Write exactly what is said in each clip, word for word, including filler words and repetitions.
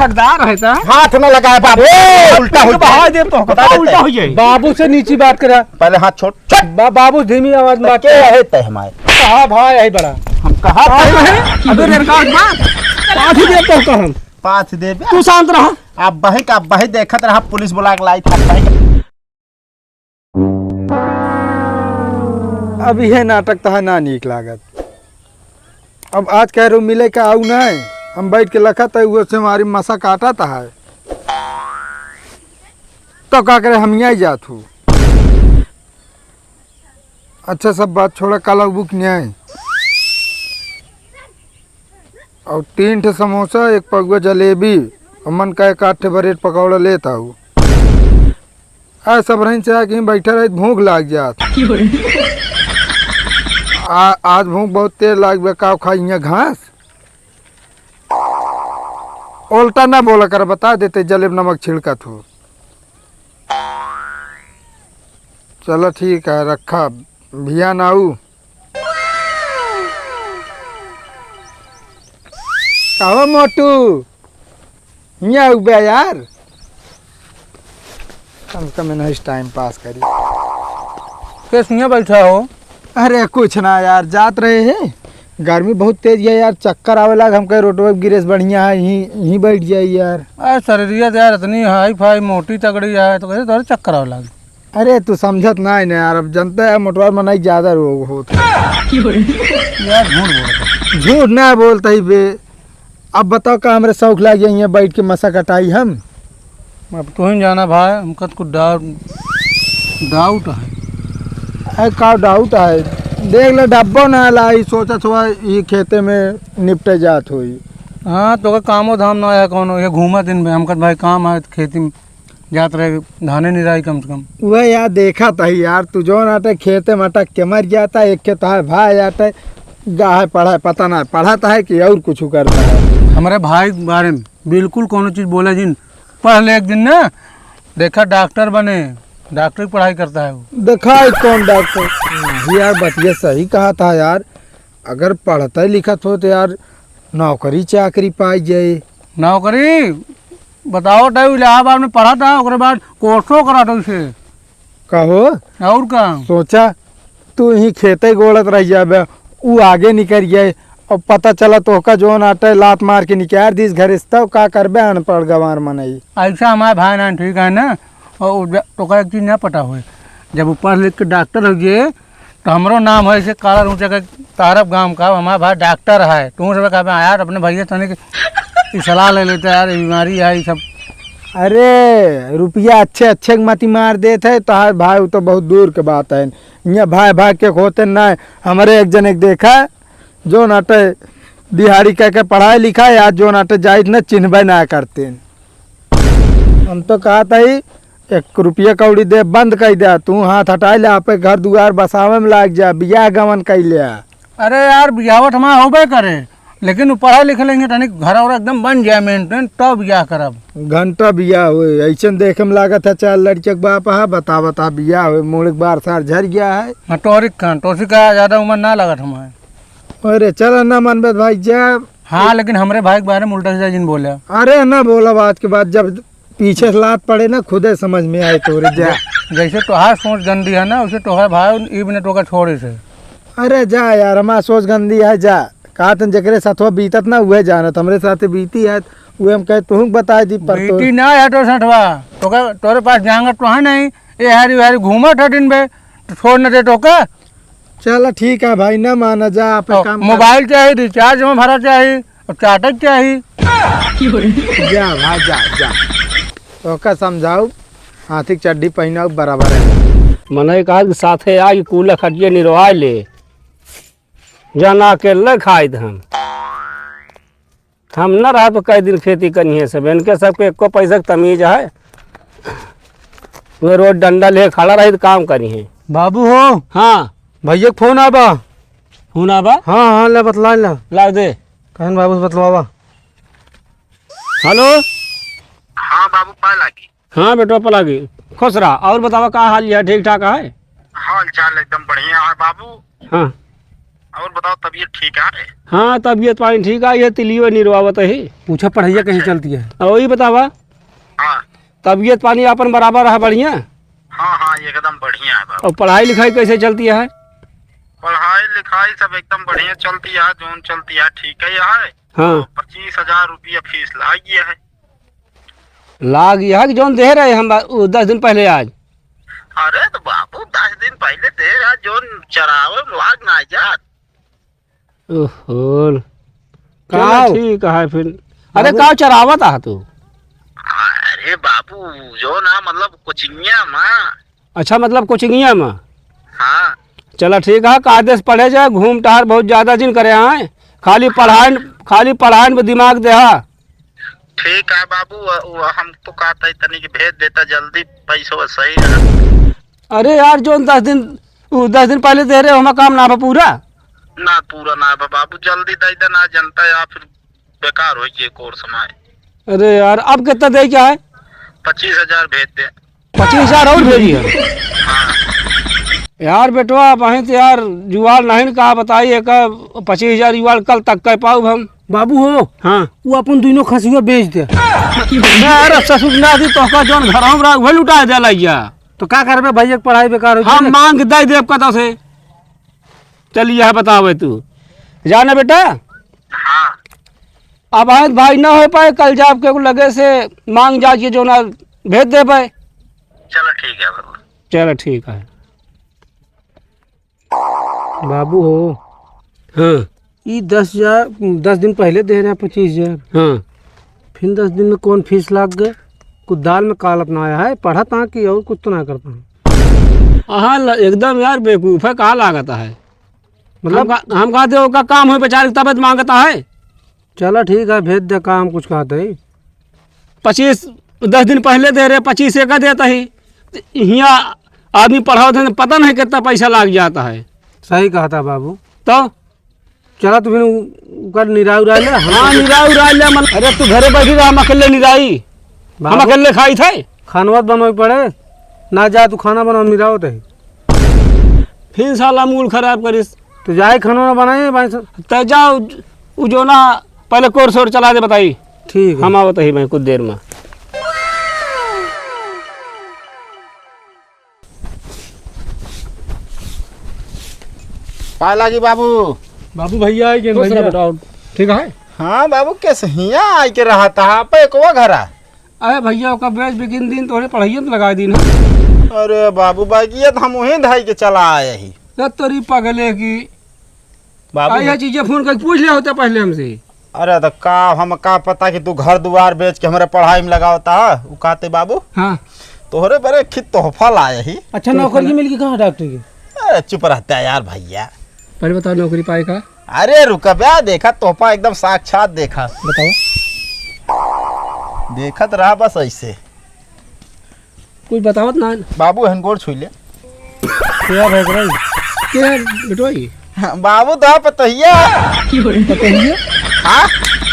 हकदार है ता? हाथ न लगाए बाबू। ए, उल्टा हो जाए। बहा दे तो, बता देते उल्टा हैं। हो जाए। बाबू से नीची बात करा। पहले हाथ छोड़। छोड़। बा-, बाबू धीमी आवाज में तो बात के करा। है तय हमारे? हाँ भाई, यही बड़ा। हम कहा कहाँ था? है? अबे रे, का बात? पाँच दे तो कहम। पाँच दे बे। तू शांत रहा। अब बही का बही देखत रहा, पुलिस बुला के लाई था बही। अब इहे नाटक तहा ना नीक लागत। अब आज कह रहे मिले का आऊ ना, हम बैठ के लखत है, वो से हमारी मसा काटत है। तो का करे, हम यहाँ जात हूँ। अच्छा, सब बात छोड़ा, कल आऊ कि नहीं? और तीन ठे समोसा, एक पगुआ जलेबी, और मन का एक आध ठे ब्रेड पकौड़ा लेत आऊ। आ, सब रही से आके ही बैठा रही, भूख लाग जात। आ, आज भूख बहुत तेज लाग बे, का खाई यहाँ घास? उल्टा ना बोला कर, बता देते जलेब नमक छिड़कत हो। चलो ठीक है, रखा, भिया ना आऊ। कहो मोटू, हियाँ उबे यार, कम से कम इन्हें इस टाइम पास करी। के सुनिया बैठा हो? अरे कुछ ना यार, जात रहे हैं, गर्मी बहुत तेज है यार, चक्कर आवे लाग, हम कहे रोडवे गिरेस बढ़िया है, यहीं, यहीं बैठ जाए यार। अरे शरीरिया तो यार इतनी हाई फाई मोटी तगड़ी है, तो कैसे तोरे चक्कर आवे लाग? अरे, तू समझत नाहीं ना यार, अब जनता है, मोटवार मनई ज्यादा रोग होत है। यार, झूठ बोलत है। झूठ ना बोलत ही बे। अब बताओ, का हमरे शौक लाग जाइए बैठ के मसा कटाई हम? अब तू ही जाना भाई, हमका तो कुछ डाउट, डाउट है। अरे, का डाउट है? देख ले, डब्बो ना लाई, सोचत हुआ ई खेते में निपटे जात होई। हाँ, तो का कामो धाम ना है कौनो, ये घूमा दिन में, हमका तो भाई काम है खेती में। जात रहे धाने निराई कम से कम। वह यार देखा था यार, तू जौन आटे खेते में अटक के मर जाता, एक के तोहार भाई आटे गाहे पढ़ा, पता ना पढ़ाता है कि और कुछ करता है। हमारे भाई के बारे में बिल्कुल कोनो चीज बोले जिन, पढ़ ले एक दिन ना, देखा डॉक्टर बने, डॉक्टर की पढ़ाई करता है वो। देखा है कौन डॉक्टर? नहीं यार, बतिया सही कहा था यार, अगर पढ़ते लिखत हो तो यार नौकरी चाकरी पाई जाए। नौकरी बताओ, तो इलाहाबाद में पढ़ा था, ओकरे बाद कोर्सो करा था उसे। कहो? और का? सोचा, तू ही खेते गोड़त रह जाबे, ऊ आगे निकल गए, और पता चला तोहका जौन आटे लात मार के निकाल दीस घर से, तब का करबे अनपढ़ गंवार मनई? ऐसा हमारे भाई ना ठीक है ना, और उ ज-, तोका एक चीज ना पता होए, जब ऊ पढ़ लिख के डॉक्टर हो गए, तो हमरो नाम है इसे काला रूचा के तारब गांव का, हमारा भाई डॉक्टर है। तू सब कहबे, "हाँ यार, अपने भैया तने के ई सलाह ले लेते यार, ये बीमारी है, ये सब।" अरे, रुपया अच्छे अच्छे के मती मार देत है, तोहार भाई, वो तो बहुत दूर के बात है। यहाँ भाई भाई के होते ना, हमारे एक जने के देखा, जो नाटे दिहाड़ी कह के पढ़ाई लिखाई, आज जो नाटे जाइत न चिन्हबे ना करते। हम तो कहत ही, एक रुपया कौड़ी दे बंद कर दे, तू हाथ हटाई ले, आपे घर दुआर बसावे में लाग जा, बियाह गवन कर ले। अरे यार, बियाहवत हमार होबे करे, लेकिन उ पढ़े लिखे लेंगे, तनिक घर और एकदम बन जाए मेंटेन, तब बियाह करब। घंटा बियाह होए, ऐसन देखे में लागत है, चार लड़के के बाप है, बता बता बियाह होए, मूड़ के बार सार झर गया है। हाँ, तोहरी खान, तोसी का ज्यादा उम्र ना लागत हमारे। अरे चल ना मनबे भाई, जा। हाँ, लेकिन हमरे भाई के बारे में उल्टा सीधा जिन बोले। अरे ना बोलब, आज के बाद जब पीछे से लात पड़े ना, खुदे समझ में आए तोरे, जा। जै-, जैसे तोहार सोच गंदी है ना, वैसे तोहार भाई ई बिना तोका छोड़े से। अरे जा यार, हमार सोच गंदी है, जा। कहा तन जेकरे साथवा बीतत ना, उहे जानत, हमरे साथ बीती है, उहे हम कहे, तुहूँ के बताए दी, पर तो बीती ना है तो सठवा, तोका, तोरे पास जांगर तो है नहीं, ये हारी हारी घूमत है दिन भर, तो छोड़ न दे तोका। चल ठीक है भाई, ना माना, जा आप एक और काम कर। मोबाइल चाही, रिचार्ज में भरा चाही, और चाटक चाही। जा भाई, जा, जा। ओका समझाऊ, हाथी के चड्डी पहिनाऊ, बराबर है। मनई कहा कि साथे आ कि कूला खटिया निरवाए ले, जाना अकेले खाइत हम। हम न रहा तो कई दिन खेती करिहैं सब, इनके सबके एको पैसा के तमीज है। वे रोज डंडा ले खड़ा रही तो काम करिहैं। बाबू हो। हाँ। भैया के फोन आबा। फोन आबा? हाँ, हाँ, ले बतला ला। ला दे। कहन बाबू से बतलावा। हेलो। हाँ बाबू, पाए लागी। हाँ बेटवा, पलागी। खुश रहा। और बतावा, का हाल है? ठीक ठाक है? हाल चाल एकदम बढ़िया है बाबू। हाँ। और बताओ, तबीयत ठीक है? हाँ, तबीयत पानी ठीक है, ये तिलियो निरवावत है। पूछा, पढ़ाइया कैसे चलती है? और ये बतावा, हाँ। तबीयत पानी आपन बराबर है, बढ़िया? हाँ, हाँ, एकदम बढ़िया है बाबू। और पढ़ाई लिखाई कैसे चलती है? पढ़ाई लिखाई सब एकदम बढ़िया चलती है, जोन चलती है, ठीक है, है। हाँ। पच्चीस हजार रुपया फीस लाग गया है। लाग गया है कि जोन दे रहे हम बा-, उ, दस दिन पहले आज? अरे तो बाबू, दस दिन पहले दे रहा, जोन चरावे लाग ना जात। ओहो। चलो, काव? ठीक है फिर। अरे, बाबू। काव चरावत आहा तू? अरे बाबू, जो ना, मतलब, कोचिंगिया मा। अच्छा, मतलब, कोचिंगिया मा? हाँ। चला, ठीक है, कायदे से पढ़े जाए, घूम टहर बहुत ज्यादा जिन करे आए, खाली पढ़ाई, खाली पढ़ाई में दिमाग दे, हाँ। ठीक है बाबू, वो, वो हम तो कहता है तनी कि भेज देता जल्दी, पैसो सही रहा। अरे यार, जो दस दिन, उ दस दिन पहले दे रहे हो, हमारा काम ना बा पूरा। ना पूरा ना बा बाबू, जल्दी दे दे, ना जनता या फिर बेकार हो ये कोर्स हमारे। अरे यार, अब कितना दे क्या है? पच्चीस हजार भेज दे। पच्चीस हजार और भेजी है? हाँ। यार बेटवा, अब अहें तो यार जुआल नहीं न का बताई, एक पच्चीस हजार जुआल कल तक कह पाउब हम। बाबू हो, हाँ। वो अपन दुइनो खसिया बेच दे। अरे ससुर ना दी तोहका जौन घर हम रहा, वही लुटा दे लइया। तो का करबे भैया, के पढ़ाई बेकार हो हम जाए। मांग दे देब कतौ से। चल यह बतावे तू। जाना बेटा? हाँ। अब आज भाई ना हो पाए, कल जाब के लगे से मांग जा के जो ना भेज दे पाए। चलो ठीक है बाबू। चलो ठीक है। बाबू हो। हाँ। ई दस हजार, दस दिन पहले दे रहा पच्चीस हजार। हाँ। फिर दस दिन में कौन फीस लाग गए? कुछ दाल में कालत ना आया है, पढ़त हाँ कि और कुछ तो ना करता हूँ। हाँ, ल-, एकदम यार बेवकूफ है, का लागत है? मतलब? हम का, हम कहते ओका काम हो बेचारे तबियत मांगता है। चला ठीक है, भेज दे काम कुछ कहते ही। पच्चीस, दस दिन पहले दे रहे, पच्चीस एक देता ही। हियाँ आदमी पढ़ावत है, पता नहीं कितना पैसा लाग जाता है। सही कहता बाबू। तो? चला तू फिर उ-, उकर निराई उराई ले, हम हाँ, निराई उराई ले, मल-, अरे तू घरे बैठी रह, हम अकेले निराई, हम बाबू, अकेले खाई थे। खानवा तो बनवाई पड़े, ना जा तू खाना बना, निरावत है। फिर साला मूड खराब करिस। तो जाए खाना ना बनाए, भाई साहब। तो जाओ, उ जो ना, पहले कोर्स और चला दे, बताई। ठीक है। हम आवत ही मैं कुछ देर में। पाए लागी बाबू। बाबू भैया आए के खुश रह भैया। बेटा, और ठीक है? हाँ बाबू, कैसे हियाँ आए के रहा था, आप एक वो घर आ। अरे भैया, ओका बेच बिकिन दिन तोहरे पढ़ाइए में लगा दिन है। अरे बाबू, बाकी ये तो हम वहीं धाई के चला आए ही। तो तोरी पगले की। बाबू, आ, ये चीजें फोन करके पूछ लिया होता पहले हमसे। अरे तो का, हम का पता कि तू घर दुआर बेच के हमारे पढ़ाई में लगावता है? उ कहते बाबू, हाँ। तोहरे पर एक खी तोहफा लाए ही। अच्छा, तोहफा नौकरी ला- मिल गई कहाँ डॉक्टर की? अरे चुप रहता है यार भैया। पहले बताओ नौकरी पाए का? अरे रुका बे, देखा तोहफा एकदम साक्षात देखा। बताओ। देखत रहा बस ऐसे। कुछ बतावत ना। बाबू, हन गोड़ छुई ले। क्या भैंस रही? क्या बेटवा ये? बाबू, तो पतोहिया। पतोहिया? हाँ?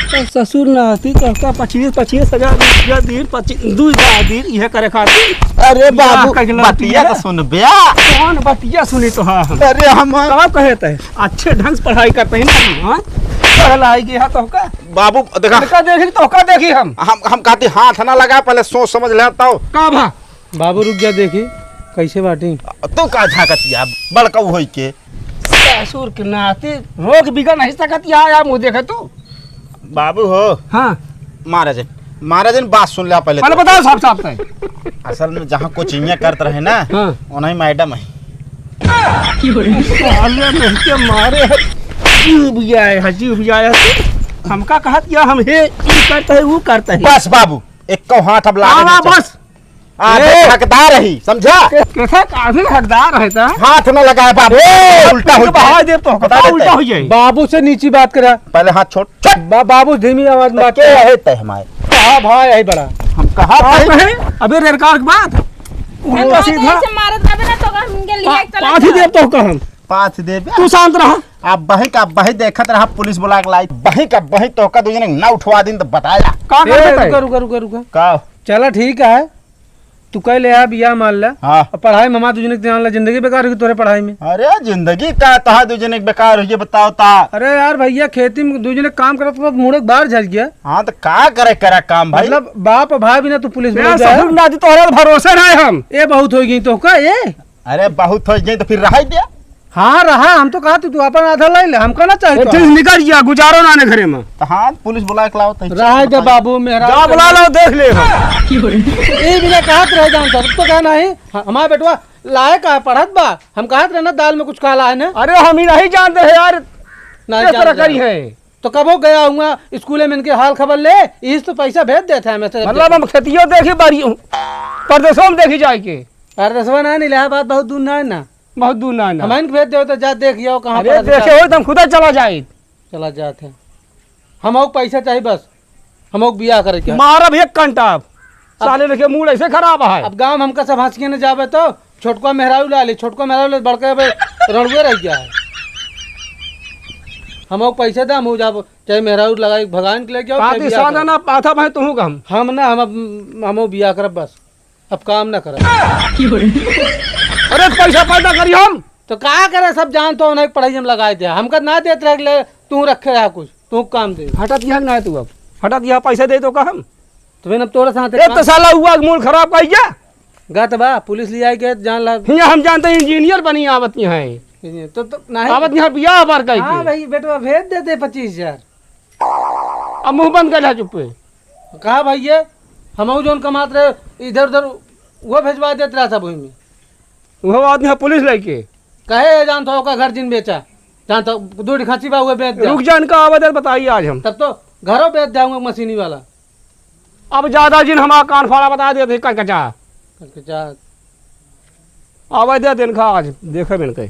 तो ससुर ना हती तो उसका पच्चीस, पच्चीस हजार रुपया दिन, पच्चीस, दू हजार दिन, यह करे खातिर। अरे बाबू, का कहला बतिया दिया? तो सुन बे। कौन बतिया सुनी तो हाँ हम? अरे हम का कहे तै? अच्छे ढंग से पढ़ाई करते हैं ना हम, हाँ? पढ़ल आई गया तो का? बाबू, देखा। देखा देखी तो का देखी हम? हम, हम कहती हाथ ना लगा, पहले सोच समझ ले तब। का भा? बाबू रुक जा, देखी कैसे बाटी। तू का झाकतिया बड़का होई के? ससुर के नाती रोक बिगड़ नहीं सकत, यहाँ आ मुँह देखे तू। बाबू हो। हाँ। महाराजन, महाराजन बात सुन ले पहले पहले तो। बताओ साफ साफ तय। असल में जहाँ कोचिंग करत रहे ना, हाँ। उन्हीं मैडम है। साले नहीं के मारे है, जीव भी आए है, जीव भी आए है। हमका कहत या हम हे, ई करते है, वो करते है। बस बाबू, एको हाथ अब लागे हाँ, नहीं बस। चाहिए। आ, ए! देख, हकदार रही, समझा? के-, कैसे काफी हकदार है ता? हाथ न लगाए बाबू, ए, उल्टा हो तू बहा जाए। दे तो, बता देते उल्टा हैं। हो जाए। बाबू से नीची बात करा। पहले हाथ छोड़, छोड़। बा-, बाबू धीमी आवाज में तो बात के करा। है तय हमारे? कहा भाई है बड़ा। हम कहा का भाई? कहे? अबे रेड कार्ड के बाद। उल्टा अरे, सीधा। ऐसे मारत रहबे ना तो हम के लिए पा-, चला पाथी जा। दे तो का हम। पाथ दे बे। तू शांत रहा। आप बही का बही देखत रहा, पुलिस बुला के लाई। बही का बही तो का दो जने ना उठवा दिन तो बताया। का ए, करबे तय? रुका, रुका, रुका, रुका। का? चला ठीक है। तू कह ले, हाँ, बियाह मान ले। हाँ। अब पढ़ाई में हमार दू जने के ध्यान ला, जिंदगी बेकार होगी तोरे पढ़ाई में। अरे, जिंदगी का तहा दू जने के बेकार होगी, बताओ ता। अरे यार भैया, खेती में दू जने काम करत तो मुड़े के बाहर झड़ गया। हाँ, तो का करे, करा काम भाई। मतलब, बाप भाई बिना तू पुलिस में जाए। सबूत ना दी, तोहरे भरोसे रहे हम। ए, बहुत हो गई तो का, ए? अरे, बहुत हो गई तो फिर रहाई दे। हाँ, रहा, हम तो कहा तू, तू अपन आधा लाई ले, हमका ना चाहे ए, तो। ठीक, निकल गया, गुजारो ना ने घरे में। तो हाँ, पुलिस बुला के लाओ, तो रहा दे बाबू, मेहरारू जा बुला लाओ, देख ले। ए बिना कहत रह जान, तब तो कहना है, ह-, हमार बेटवा लायक है, पढ़त बा, हम कहत रहे ना, दाल में कुछ काला है ना। अरे, हम ही नहीं जानते हैं यार, नहीं किस तरह जानते करी हैं। है। तो कबो गया हुआ स्कूल में इनके हाल खबर ले, इस तो पैसा भेज देते हैं हमें से। मतलब, हम खेतियों देखी बारी हूँ, परदेशों में देखी जाए के। परदेशवा ना, इलाहाबाद बहुत दूर ना है ना। बहुत दूर ना है ना। हम इनके भेज दे तो जा देख आओ कहाँ अरे, पर देखे अधिकार। हो तो हम खुदा चला जाए। चला जात है। हम और पैसा चाहिए बस। हम और बियाह करे के। मारब एक कंटा। अब साले लेके मूड ऐसे खराब है। अब गांव हमका सब हंस के न जावे तो छोटका मेहरारू ला ले, छोटका मेहरारू ले, बड़का बे रड़ुए रह गया है। हम और पैसे दे, हम हो जाब, चाहे मेहरारू लगाई भगान के लेके आओ, बात चाहे ही बियाह सादा करो। ना पाथा भाई, तू का हम। हम ना, हम अब, हम वो बियाह करब बस। अब काम ना करब। अरे पैसा पैदा करी हम। तो का करे, सब जान तो उन्हें पढ़ाई हम लगाए दे, हमका ना देत रह ले, तू रखे रहा कुछ, तू काम दे। हटा दिया ना तू अब, हटा दिया, पैसा दे तो का हम। तो फिर अब तोरे साथ ए, तो काम साला हुआ मूड खराब कर गया। गत बा, पुलिस ले आई के जान ला। हियाँ हम जानते हैं, इंजीनियर बनी आवत यहाँ है। इंजीनियर, तो, तो नहीं। आवत यहाँ बियाह बार कह हाँ के। भाई, बेटवा भेज देते पच्चीस हजार। अब मुँह बंद कर ला चुप्पे। कहा भाई ये, हम जौन कमात रहे, इधर उधर वो भेजवा देत रहा था वही में। वो आदमी है पुलिस लेके। कहे जान तो ओका घर जिन बेचा, जान तो दो खांची बा, वो बेच दे। रुक जा, इनका आवाज बताइए आज हम। तब तो घरों बेच जाऊंगा मशीनी वाला। अब ज्यादा जिन हमारा कान फाड़ा बता देते, कचकचा। कचकचा। आवे दे दिन का आज, देखे बिन के।